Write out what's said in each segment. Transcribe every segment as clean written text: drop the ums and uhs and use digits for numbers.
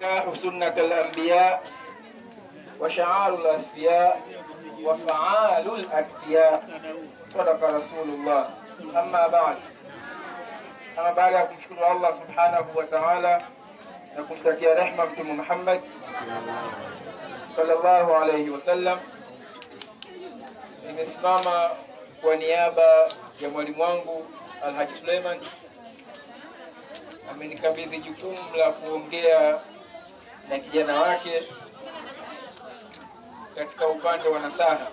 Nikahu sunnatul anbiya wa sha'arul asfiya wa fa'alul atqiya. Sadaqa Rasulullah. Amma ba'd. Ama baada ya kumshukuru Allah subhanahu wa ta'ala na kumtakia rehma Mtume Muhammad sallallahu alayhi wasallam, nimesimama kwa niaba ya mwalimu wangu Alhaji Suleiman. Amenikabidhi jukumu la kuongea na kijana wake katika upande wa nasaha,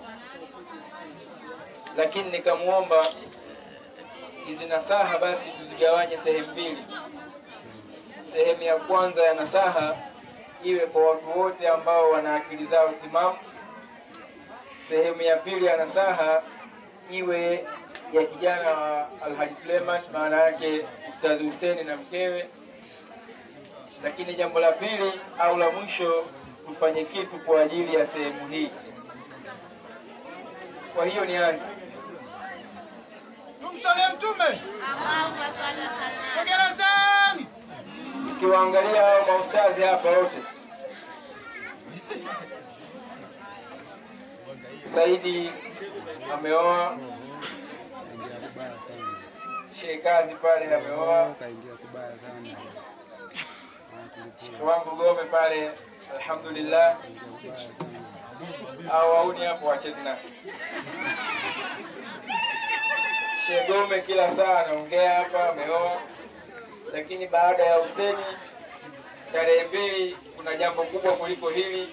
lakini nikamuomba hizi nasaha basi tuzigawanye sehemu mbili. Sehemu ya kwanza ya nasaha iwe kwa watu wote ambao wana akili zao timamu. Sehemu ya pili ya nasaha iwe ya kijana wa Alhaji Suleiman, maana yake Ustadh Hussein na mkewe. Lakini jambo la pili au la mwisho, tufanye kitu kwa ajili ya sehemu hii. Kwa hiyo nianze. Tumsalie Mtume. Allahumma salli ala. Hongerezeni. Nikiwaangalia hao maustazi hapa wote, Saidi ameoa, Sheikh Kazi pale ameoa, Sheikh wangu Gome pale, alhamdulillah. Au wauni hapo wacheni na Sheikh Gome kila saa anaongea hapa, ameoa. Lakini baada ya Huseni tarehe 2 kuna jambo kubwa kuliko hili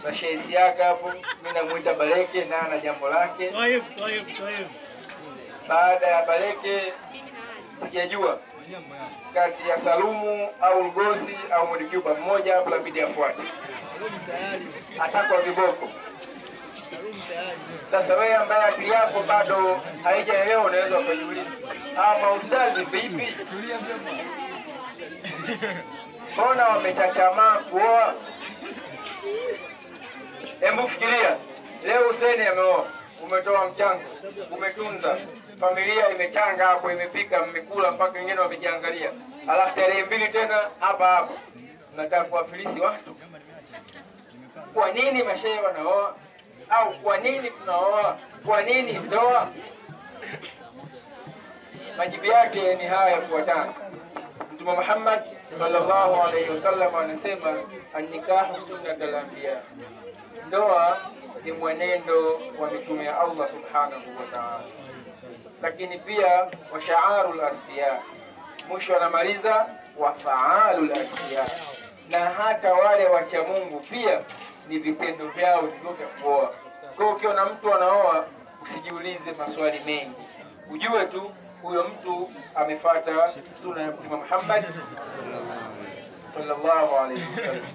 na Sheikh Siaka hapo, mimi namuita Baleke na ana jambo lake. Baada ya Baleke sijajua kati ya Salumu au Lugosi au Modicuba, mmoja hapo labidi afuate, atakwa viboko. Sasa wewe ambaye akili yako bado haijaelewa unaweza kujiuliza, ama ustazi vipi? Mbona wamechachamaa kuoa? Hebu fikiria, leo Hussein ameoa, umetoa mchango, umetunza, familia imechanga hapo, imepika, mmekula mpaka wengine wamejiangalia. Alafu tarehe 2 tena hapa hapa mnataka kuwafilisi watu. Kwa nini mashehe wanaoa? Au kwa nini tunaoa? Kwa nini ndoa? Majibu yake ni haya yafuatayo. Mtume Muhammad sallallahu alayhi wasallam anasema, an-nikahu sunnatul anbiya, ndoa ni mwenendo wa mitume ya Allah subhanahu wa ta'ala. Lakini pia wa sha'arul asfiya, mwisho anamaliza wa fa'alul asfiya, na hata wale wacha Mungu pia ni vitendo vyao ndio vya kuoa. Kwa hiyo ukiona mtu anaoa usijiulize maswali mengi, ujue tu huyo mtu amefuata sunna ya Mtume Muhammad sallallahu alayhi wasallam.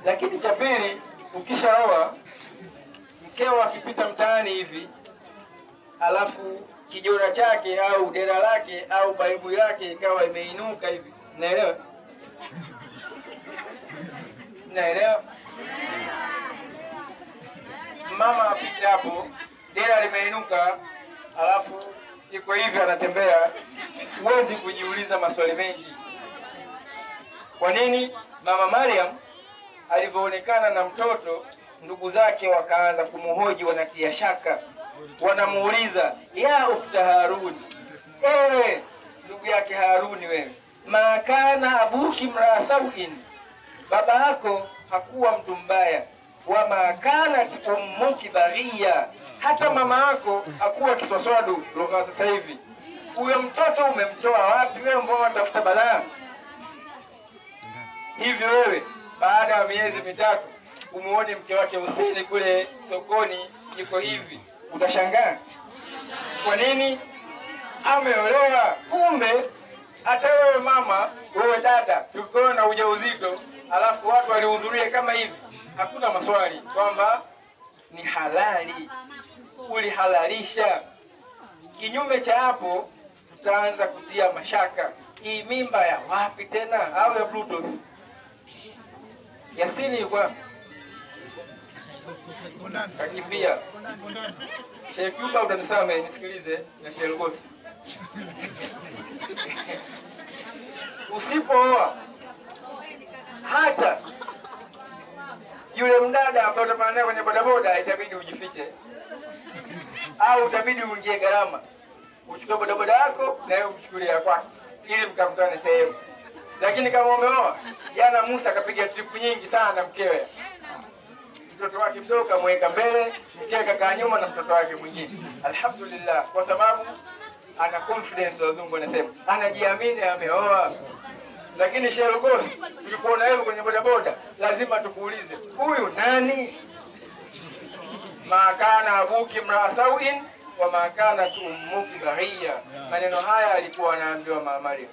Lakini cha pili, ukishaoa mkeo akipita mtaani hivi alafu kijora chake au dera lake au baibui lake ikawa imeinuka hivi, naelewa? Naelewa? Mama apite hapo, dera limeinuka alafu iko hivi anatembea, huwezi kujiuliza maswali mengi. Kwa nini? Mama Mariam alivyoonekana na mtoto, ndugu zake wakaanza kumhoji, wanatia shaka, wanamuuliza, ya ukhta Harun, ewe ndugu yake Haruni wewe, makana abuki mraa sauin, baba yako hakuwa mtu mbaya, wa makanat ummuki baghia, hata mama yako hakuwa kiswaswadu lugha sasa hivi. Huyo mtoto umemtoa wapi wewe? Mbona unatafuta balaa hivi wewe? Baada ya miezi 3 umuone mke wake Hussein kule sokoni yuko hivi, utashangaa. Kwa nini? Ameolewa. Kumbe hata wewe mama, wewe dada, tukiona na ujauzito alafu watu walihudhuria kama hivi, hakuna maswali kwamba ni halali, ulihalalisha. Kinyume cha hapo tutaanza kutia mashaka, hii mimba ya wapi tena? Au ya Bluetooth? Yasini yuko wapi? Kakimbia. Sheikh Yuba utanisamehe, nisikilize na Sheikh Lugosi. Usipooa hata Yule mdada ambaye utapanda naye kwenye bodaboda itabidi ujifiche, au itabidi uingie gharama, uchukue bodaboda yako na yeye ukuchukulia kwake, ili mkakutane sehemu. Lakini kama umeoa, jana Musa akapiga trip nyingi sana na mkewe. Mtoto wake mdogo kamweka mbele, mkewe kakaa nyuma na mtoto wake mwingine. Alhamdulillah, kwa sababu ana confidence, wazungu wanasema, anajiamini, ameoa. Lakini Sheikh Lugosi, tukikuona wewe kwenye bodaboda, lazima tukuulize, huyu nani? Makana abuki mrasauin wa makana ummuki bahiya. Maneno haya alikuwa anaambiwa Mama Maryam.